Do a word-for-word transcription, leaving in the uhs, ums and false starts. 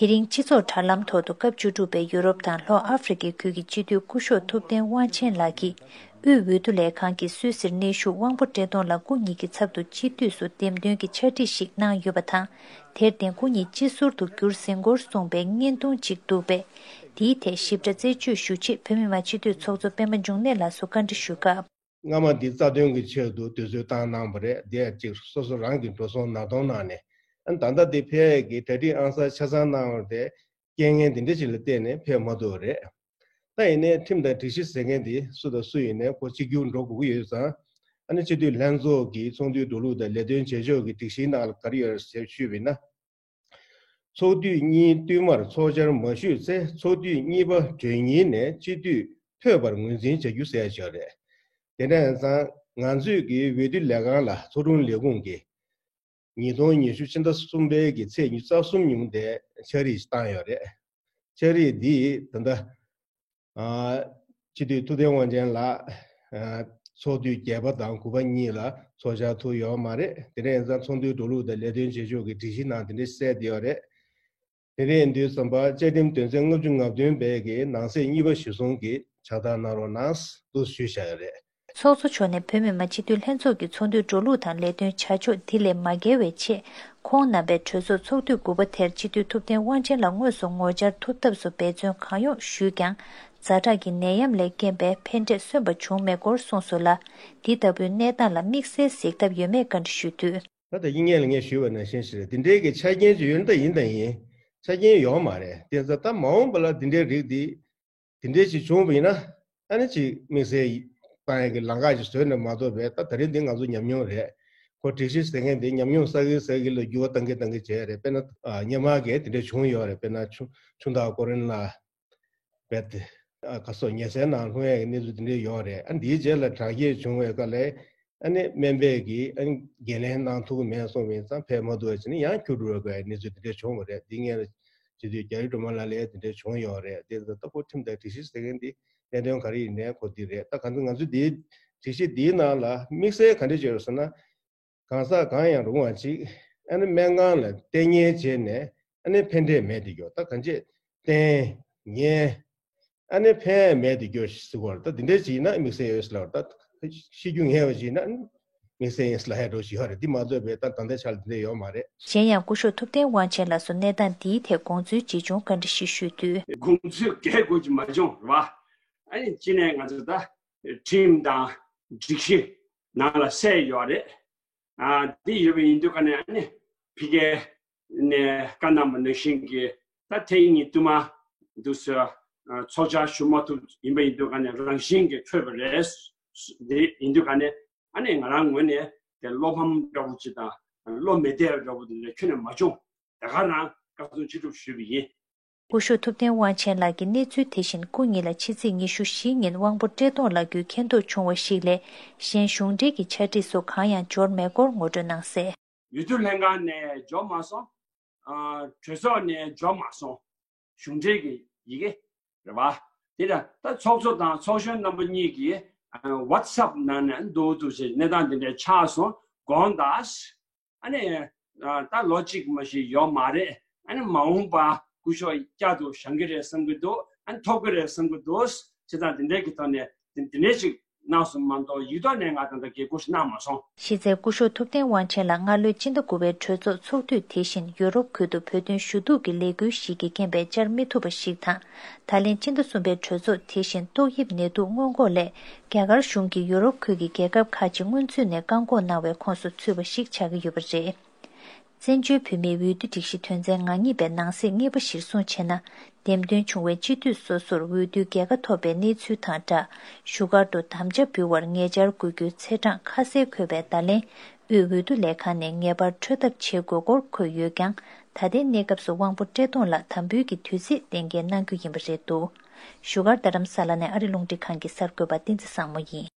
དེ་རིང་སྤྱི་ཚོགས་དྲ་ལམ་ཐོག་ཏུ་སྐབས་བཅུ་དྲུག་པའི་ཡུ་རོབ་དང་ལྷོ་ཨ་ཧྥེ་རི་ཁའི་ཁུལ་གྱི་སྤྱི་འཐུས་སྐུ་ཞབས་ཐུབ་བསྟན་དབང་ཆེན་ལགས་ཀྱིས། དབུས་འོས་བསྡུ་ལས་ཁང་གི་སུད་སིར་གནས་བཞུགས་དབང་པོ་བཀྲས་མཐོང་ལགས་སྐུ་ཉིད་ཀྱི་ཚབ་ཏུ་སྤྱི་འཐུས་སུ་འདེམས་ཐོན་གྱི་ཕྱག་བྲིས་ཤིག་གནང་ཡོད་པ་དང་། དེར་བརྟེན་སྐུ་ཉིད་སྤྱི་ཟུར་དུ་གྱུར་ཟིན་སྐོར་གསུངས་པའི་བརྙན་ཐུང་ཅིག་འདུག་པས། དེའི་ཐད་ཞིབ་ཕྲ་རྩད་གཅོད་ཞུ་ཆེད་བོད་མི་མང་སྤྱི་འཐུས་ཚོགས་གཙོ་པད་མ་འབྱུང་གནས་ལགས་སུ་བཀའ་འདྲི་ཞུས་སྐབས། སྔ་མ་འདི་རྩ་དོན་གྱི་ཆེད་དུ་དུས་ཚོད་བཏང་གནང་བ་རེད། འདི་ཡང་གཅིག་སོ་སོ་རང་གི་འགྲོ་སོང་ནག་གཏོང་གནང་ནས། ཨ་ནི་ད་ལྟ་འདི་ཕལ་གྱི་གྲ་སྒྲིག་ཨང་གསར་ཆ་ཚང་གནང་བ་དེ་རྐྱེན་ངན་འདི་འདྲ་ཞིག་ལ་བརྟེན་ནས་ཕེབས་མ་ཐུབ་པ་རེད། ད་ཡིན་ནའི་ཁྲིམས་དང་སྒྲིག་གཞི་ཟེར་མཁན་འདི་སུ་དང་སུ་ཡིན་ནའི་ཁོ་གཅིག་གྱུར་འགྲོ་དགོས་ཀྱི་ཡོད་ཙང་། ཨ་ནི་སྤྱི་འཐུས་ལྷན་ཚོགས་ཀྱི་ཚོགས་འདུའི་འགྲོ་ལུགས་དང་ལས་དོན་བྱེད་ཕྱོགས་ཀྱི་སྒྲིག་གཞིའི་ནང་ལ་ག་རེ་ཡོད་རེད་ཟེར་ཞུས་པ་ཡིན་ན། ཚོགས་དུས་གཉིས་བསྟུད་མར་ཚོགས་བཅར་མ་ཞུས་ཚེ་ཚོགས་དུས་གཉིས་པ་གྲོལ་ཉིན་ནས་སྤྱི་འཐུས་ཕུད་པར་ངོས་འཛིན་བྱ་རྒྱུ་ཟེར་ཡ་ཅིག་ཡོད་རེད། དེ་འདྲ་ཡིན་ཙང་ང་ཚོས་ཀྱི་འོས་བསྡུ་ལས་ཁང་ལ་ཚོགས་དྲུང་ལས་ཁུངས་ཀྱིས་ཉིས་སྟོང་ཉི་ཤུ་ཕྱི་ཟླ་གསུམ་པའི་གི་ཚེས་ཉི་ཤུ་རྩ་གསུམ་ཉིན་མོ་དེ་ཕྱག་བྲིས་བཏང་ཡོད་རེད། ཕྱག་བྲིས་འདི་ད་ལྟ། ཨ། སྤྱི་འཐུས་ཐུབ་བསྟན་དབང་ཆེན་ལགས། ཨ། ཚོགས་དུས་བརྒྱད་པ་དང་དགུ་པ་གཉིས་ལ་ཚོགས་བཅར་ཐུབ་ཡོད་མ་རེད། དེ་འདྲ་ཡིན་ཙང་ཚོགས་འདུའི་འགྲོ་ལུགས་དང་ལས་དོན་བྱེད་ཕྱོགས་ཀྱི་སྒྲིག་གཞི་ནང་དེ་འདྲ་གསལ་བསྡད་ཡོད་རེད། དེ་འདྲ་ཡིན་དུས་ཙམ་པ་བཅའ་ཁྲིམས་དོན་ཚན་ལྔ་བཅུ་ང་བདུན་པའི་གི་ནང་གསེས་གཉིས་པ་གཞིར་བཟུང་གིས་ཕྱག་རྟགས་གནང་རོགས་གནང་འདུག་ཞུས་བཞག་ཡོད་རེད། ཚོགས་གཙོ་མཆོག་ནས་བོད་མི་མང་སྤྱི་འཐུས་ལྷན་ཚོགས་ཀྱི་ཚོགས་འདུའི་འགྲོ་ལུགས་དང་ལས་དོན་བྱ་ཕྱོགས་དེ་ལས་མ་བརྒལ་བའི་ཆེད། ཁོང་རྣམ་པའི་གྲོས་ཚོགས་ཚོགས་དུས་དགུ་པ་དེར་སྤྱི་འཐུས་ཐུབ་བསྟན་དབང་ཆེན་ལགས་དངོས་སུ་ངོ་བཅར་ཐུབ་ཐབས་སུ་འབད་བརྩོན་གང་ཡོང་ཞུས་ཀྱང་། ཛ་དྲག་གི་ནད་ཡམས་ལས་རྐྱེན་པས་ཕན་འབྲས་སོན་པ་བྱུང་མེད་སྐོར་གསུངས་སོང་ལ། འདི་ལྟ་བུའི་གནས་སྟངས་ལ་དམིགས་བསལ་གཟིགས་ཐབས་ཡོད་མེད་བཀའ་འདྲི་ཞུས་དུས། ད་ལྟ་དབྱིན་ཉན་ལ་ངས་ཞུས་པ་ནང་བཞིན་ཞིག་རེད། འདི་འདྲའི་གི་ཆ་རྐྱེན་ཅིག་ཡོད་ན་ད་ཡིན་དང་ཡིན། ཆ་རྐྱེན་ཡོད་མ་རེད། དེ་ཚོ་ད་མ་འོངས་པ་ལ་འདི་འདྲའི་རིགས་འདི། དེ་འདྲའི་ཞིག་བྱུང་བ་ཡིན་ན། ཨ་ནི་ཅིག་དམིགས་བསལ་བཏང་ཡག་གི་ལམ་ཁ་ཞིག་བཟོས་ནས་མ་གཏོགས་པའི་ད་ད་རེས་འདི་ང་ཚོ་ཉམས་མྱོང་རེད། ཁོ་སྒྲིག་གཞི་ཟེར་མཁན་འདི་ཉམས་མྱོང་བསགས་གིན་བསགས་གིན་ལ་འགྱུར་བ་གཏང་གིན་གཏང་གིན་བྱས་རེད། དཔེར་ན་ཨ། སྔོན་མ་གི་དེ་འདྲ་བྱུང་ཡོད་རེད། དཔེར་ན་ཆུ་ཆུ་འཐག་ཀོ་རིན་ལ་རྦད་དེ། ཨ། ག་སོ་ཉལ་སའི་ནང་ལྷུང་ཡག་གི་གནས་ཚུལ་དེ་འདྲ་ཡོད་རེད། ཨ། འདིའི་རྗེས་ལ་དྲག་སྐྱེད་བྱུང་བའི་སྐབས་ལ། ཨ་ནི་སྨན་པས་ཀྱིས་ཨ་ནི་འགན་ལེན་གནང་ཐུབ་ཀྱི་མེད་གསུངས་པ་ཡིན་ཙང་ཕེབས་མ་ཐུབ་པ་བྱས་ནས་ཡང་ཁྱུག་འགྲོ་བའི་གནས་ཚུལ་དེ་འདྲ་བྱུང་བ་རེད། འདི་སྔོན་ལ་སྤྱི་འཐུས་རྒྱ་རི་སྒྲོལ་མ་ལགས་ལ་དེ་འདྲ་བྱུང་ཡོད་རེད། དེ་ད་ལྟ་ཁོ་ཁྲིམས་དང་སྒྲིག་གཞི་ཟེར་མཁན་འདི་གནད་དོན་ག་རེ་ཡིན་ནའི་ཁོ་འདི་རེད། ད་གང་ལྟར་ང་ཚོ་འདིའི་སྒྲིག་གཞི་འདིའི་ནང་ལ་དམིགས་བསལ་ག་འདྲ་བྱས་ཡོད་ཟེར་ན། གང་ཟག་གང་ཡང་རུང་བ་ཅིག་ཨ་ནི་སྨན་ཁང་ལ་བསྟེན་གཉེར་བྱས་ནས་ཨ་ནི་ཕན་འབྲས་མེད་དུ་གྱུར། ད་གང་ཅི་བསྟེན་གཉེར་ཨ་ནི་ཕན་མེད་དུ་གྱུར་ཟེར་བ་རེད། ད་འདི་འདྲ་ཅིག་ཡིན་ན་དམིགས་བསལ་ཡོད་ཟེར་ལབ་རེད། ད་ཤི་རྒྱུ་ངེས་པ་ཅིག་ཡིན་ན་དམིགས་བསལ་ཡིན་ཟེར་ལབ་ཡག་འགྲོ་ཞིག་ཡོད་རེད། འདི་མ་གཏོགས་པའི་ད་ད་ལྟའི་ཆ་ལ་འདི་འདྲ་ཡོད་མ་རེད། གཞན་ཡང་སྐུ་ཞབས་ཐུབ་བསྟན་དབང་ཆེན་ལགས་སུ་གནས་སྟངས་འདིའི་ཐད་དགོངས་ཚུལ་ཇི་བྱུང་བཀའ་འདྲི་ཞིག་ཞུས་དུས། དགོངས་ཚུལ་གལ་དགོས་ཀྱི་མ་བྱུང་རེད་བ། ཨ་ནི་གཅིག་ནས་ང་ཚོ་ད་ཁྲིམས་དང་སྒྲིག་གཞི་ནང་ལ་གསལ་ཡོད་རེད། ཨ། འདི་ཡོད་པ་ཡིན་དུས་ཀ་ནས་ཨ་ནི་ཕ་གི་ནས་བཀའ་གནང་བ་ནང་བཞིན་གྱི་ད་ཐེངས་གཉིས་བསྟུད་མར་འདུག་སེ་ཚོགས་བཅར་ཞུ་མ་ཐུབ་ཡིན་པ་ཡིན་དུས་ཀ་ནས་རང་བཞིན་གྱིས་འཕྲོད་པ་རེད། འདི་ཡིན་དུས་ཀ་ནས་ཨ་ནི་ང་རང་ངོས་ནས་དེ་བློ་ཕམ་འདྲ་བོ་ཅིག་དང་བློ་མི་བདེ་བ་འདྲ་བོ་དེ་འདྲ་ཁྱོན་ནས་མ་བྱུང་། དེ་ག་རང་བཀའ་གསུང་ཅི་སྒྲུབ་ཞུས་པ་ཡིན། སྐུ་ཞབས་ཐུབ་བསྟན་དབང་ཆེན་ལགས་ཀྱིས་གནས་ཚུལ་དེ་བཞིན་སྐུ་ཉིད་ལ་ཕྱི་ཚེས་ཉི་ཤུ་བཞི་ཉིན་དབང་པོ་བཀྲས་མཐོང་ལགས་བརྒྱུད་མཁྱེན་རྟོགས་བྱུང་བ་ཞིག་ལས་གཞན་གཞུང་འབྲེལ་གྱི་ཕྱག་བྲིས་སོགས་གང་ཡང་འབྱོར་མེད་སྐོར་ངོ་སྤྲོད་གནང་གསལ། འོས་བསྡུ་ལྷན་ཁང་ནས་འབྱོར་མ་སོང་། ཨ། གྲོས་ཚོགས་ནས་འབྱོར་མ་སོང་། གཞུང་འབྲེལ་གྱི་ཡི་གེ་རེད་བ། དེ་ལ་ད་ཚོགས་གཙོ་དང་ཚོགས་གཞོན་རྣམ་པ་གཉིས་ཀྱིས་ཨ་WhatsApp་ནང་ནས་འདུག་འདུག་ཅེས་གནས་སྟངས་དེ་འདྲ་ཆགས་སོང་། དགོངས་དག། ཨ་ནི་ཨ་ད་ལོ་གཅིག་མ་ཞིག་ཡོད་མ་རེད། ཨ་ནི་མ་འོངས་པ་སྐུ་ཞབས་བསྐྱར་དུ་བཞེངས་ཀྱི་རེད་བསམ་གྱི་འདུག་ཨ་ནི་ཐོབ་ཀྱི་རེད་བསམ་གྱི་འདུག་བྱས་ཙང་དེ་འདྲའི་གི་ཐོག་ནས་དེ་དེ་འདྲའི་ཅིག་གནང་སོང་མ་གཏོགས་ཡིག་ཐོག་ནས་ང་ད་ལྟ་འགན་ཁུར་ཞིག་གནང་མ་སོང་། གཞི་རྩའི་སྐུ་ཞབས་ཐུབ་བསྟན་དབང་ཆེན་ལགས་སྔ་ལོའི་སྤྱི་ཟླ་དགུ་པའི་གྲོས་ཚོགས་ཚོགས་དུས་དེ་བཞིན་ཡུ་རོབ་ཁུལ་དུ་བོད་དོན་ཞུ་གཏུག་གི་ལས་འགུལ་ཞིག་གི་རྐྱེན་པས་བཅར་མི་ཐུབ་པ་ཞིག་དང་། ད་ལན་སྤྱི་ཟླ་གསུམ་པའི་གྲོས་ཚོགས་དེ་བཞིན་ཏོག་དབྱིབས་ནད་དུག་སྔོན་འགོག་སླད་རྒྱ་གར་གཞུང་གིས་ཡུ་རོབ་ཁུལ་གྱི་རྒྱལ་ཁབ་ཁག་ཅིག་སྔོན་ཚུད་ནས་བཀག་འགོག་གནང་བའི་ཁོངས་སུ་ཚུད་པ་ཞིག་ཆགས་ཀྱི་ཡོད་པ་རེད། བཙན་བྱོལ་བོད་མིའི་འོས་བསྡུ་སྒྲིག་གཞི་དོན་ཚན་ང་གཉིས་པའི་ནང་གསེས་གཉིས་པ་གཞིར་བཟུང་བྱས་ན། འདེམས་ཐོན་བྱུང་བའི་སྤྱི་འཐུས་སོ་སོར་འོས་བསྡུའི་རྒྱལ་ཁ་ཐོབ་པའི་གནས་ཚུལ་དང་སྦྲགས། བཞུགས་སྒར་དུ་དམ་བཅའ་འབུལ་བར་ངེས་བཅར་དགོས་རྒྱུའི་ཚེས་གྲངས་ཁ་གསལ་འཁོད་པའི་བརྡ་ལན། དབུས་འོས་བསྡུ་ལས་ཁང་ནས་ངེས་པར་འཕྲོད་ཐབས་བྱེད་དགོས་སྐོར་འཁོད་ཡོད་ཀྱང་། ད་ལྟའི་གནས་སྐབས་སུ་དབང་པོ་བཀྲས་མཐོང་ལགས་དམ་འབུལ་གྱི་དུས་ཚིགས་གཏན་འཁེལ་གནང་རྒྱུ་ཡིན་པ་རེད་འདུག་བཞུགས་སྒར་རྡ་རམ་ས་ལ་ནས་ཨ་རི་རླུང་འཕྲིན་ཁང་གི་གསར་འགོད་པ་བསྟན་འཛིན་བཟང་མོ་ཡིན།